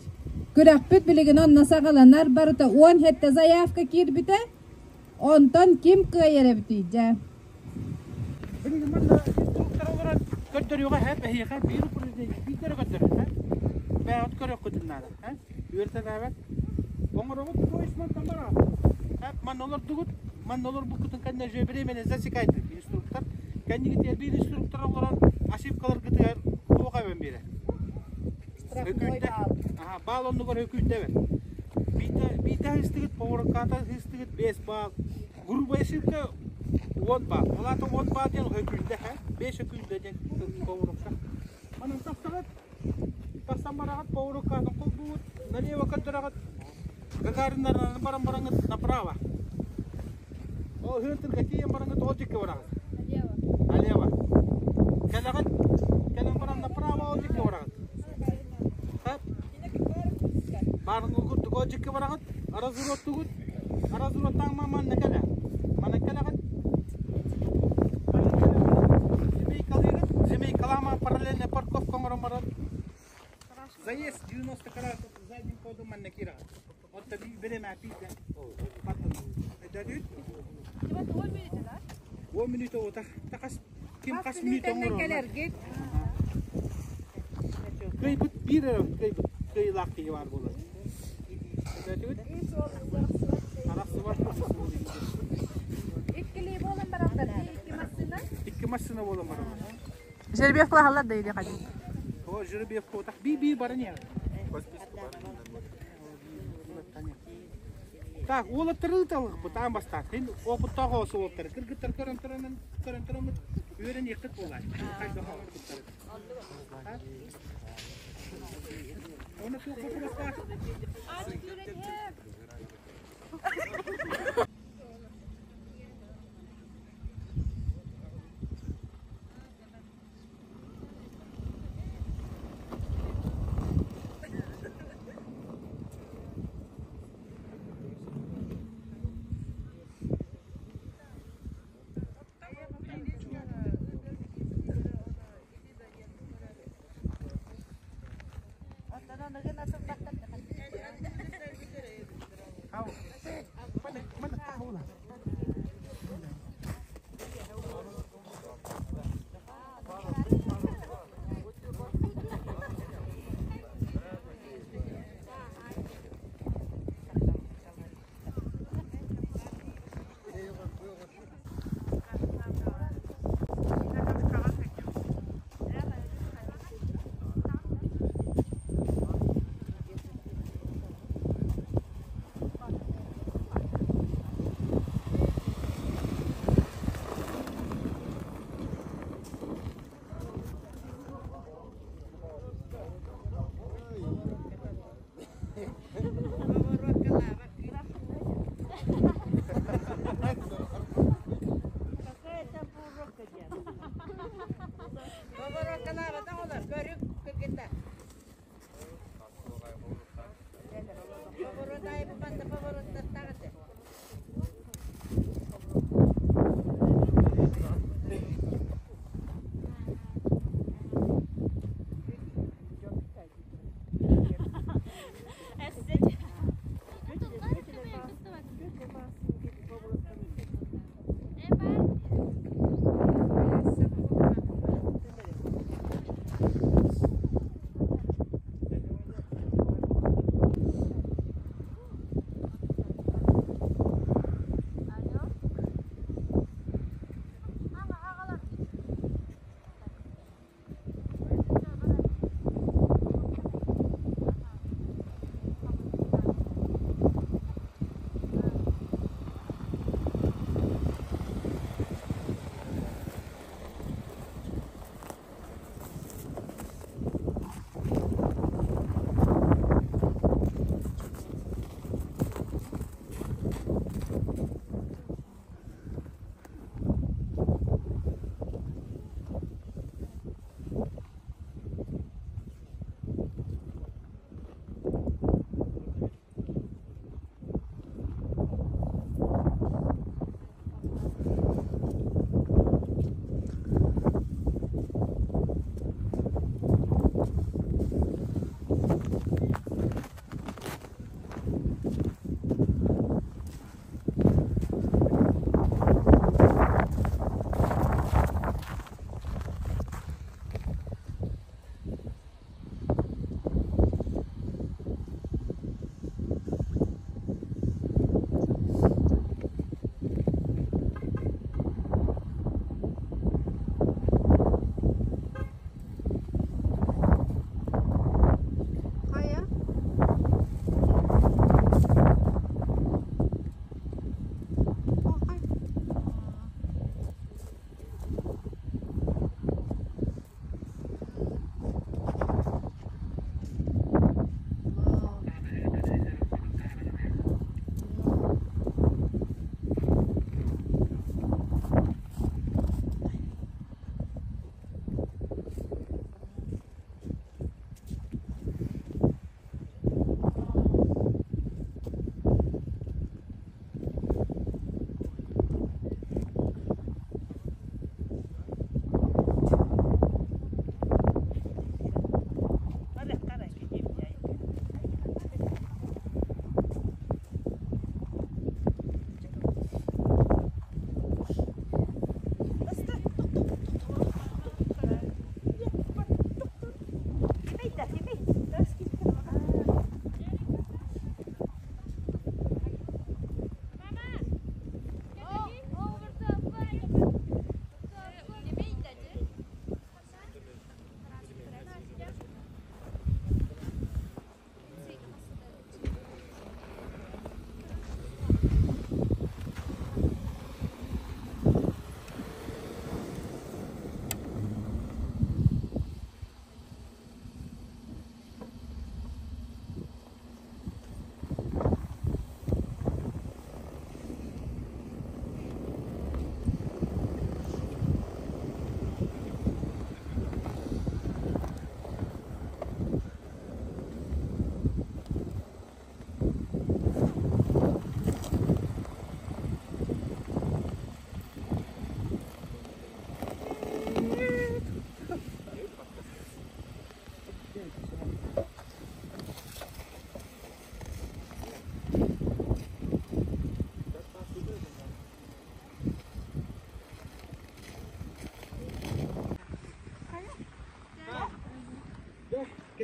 Күрэхпит билигин онно саҕаланар, барыта 17 заявка киирбитэ. Онтон ким кыайар эбитий дьэ? Билигин манна инструктор олорон көрдөрүөҕэ һэ, эһиэхэ биир упражнение биирдэрэ көрдөрөр һэ. Бэйэҕит көрүөххүтүн наада һэ. Үөрэтэлээбэт. Оҥороҕут поезд мантан бараҕыт. Һэ, манна олордугут, манна олорбуккутун кэннэ же временно засекайте инструктор. Кэннигитигэр биир инструктор олорон ошибкаларгытыгар туох эбэн биэрэр. Өкүүттэ. Аха, баал оннугар өкүүттэ эбэр. Биитэ биитэ ыыстыгыт, поворокката ыыстыгыт 5 баал. Грубая ошибка 10 баал. Ол аата 10 баал диэн өкүүттэ, 5 өкүүттэ диэн поворокка. Манан тахсаҕыт, тахсан бараҕыт, повороккатын холбуут, налево көрдөрөҕүт, Гагариннарынан баран бараҥыт направо. Ол ыһыытырга тиийэн бараҥыт ол диэки бараҕыт. Налево. Налево. Кэлэҕит, кэлэн баран направо ол диэки бараҕыт. Хап. Баарыҥҥы курдук ол диэки бараҕыт. Разуроттугут. Разуроттаан манна кэлэ. Манна кэлэҕит. Змейкалыыгыт. Змейкалаама параллельная парковка оҥорон баран Заезд 90 градусов задним ходом манна киирэҕит. Отто биремэ пиитэ. Өйдөдүт? 10 минута ота. Тахас ким хас минута оҥорор? кэлэргит. Кыйбыт биир эрэ кыйбыт кыйылаах киһи баар буолар. Өйдөдүгүт? Арахсыбат Иккилии буолан бараллар. Икки массыына. Икки массыына буолан бараллар. Жеребьевка лаһаллар да или хадин. О, жеребьевка так би-би барыня. Так, уолаттары ыыталык таан бастаат. Хин опыттаах оҕос уолаттары. Кыргыттар көрөн туран көрөн тураммыт үөрэниэххит буолаат. Хайдах оҕоттары. Оны туох боппуруостаах?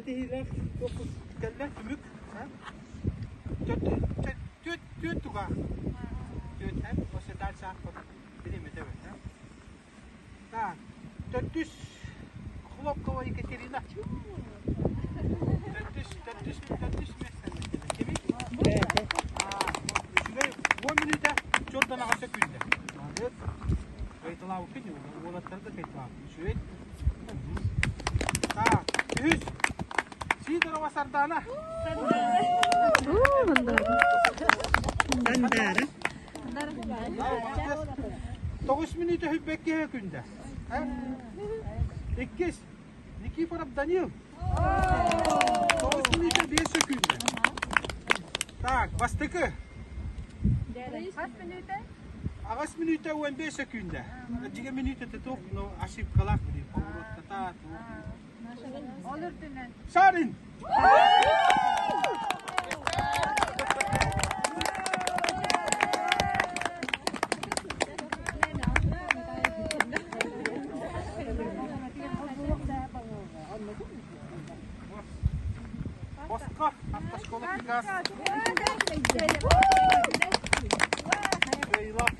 Ситиһиилээх туохпут кэллэ түмүк. Түөт түөт туга. Түөт һэм осы дальше аахпыт бириэмэтэ эбит. Так, төрдүс Хлопкова Екатерина. Төрдүс, төрдүс, төрдүс миэстэни. Кими? Үчүгэй 10 мүнүүтэ чордон аҕа сөкүүндэ. Молодец. Кайталаабыккын уолаттары да кайталаабыт. Үчүгэй. Так, үһүс. Сидорова Сардана. Сандара. Тоҕус мүнүүтэ хүлбэккэ күндэ. Иккис Никифоров Данил. Тоҕус мүнүүтэ биэс сөкүүндэ. Так, бастакы. Хас мүнүүтэ? Аҕыс мүнүүтэ 15 сөкүүндэ. Дьигэ мүнүүтэ туох, но ошибкалаах били, повороттата туох. Ол үрдүнэн. Шарин! Боско, автошкола приказ. Кыайыылаах.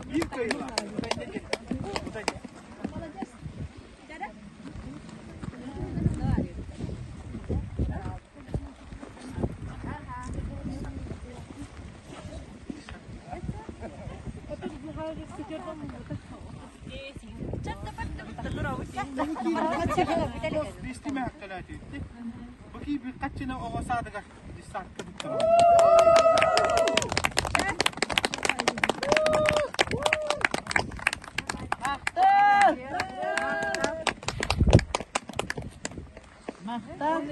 Биир кыайыылаах. Бу киирбит хаччына оҕо саадыгар десантка туттарар. Махтал!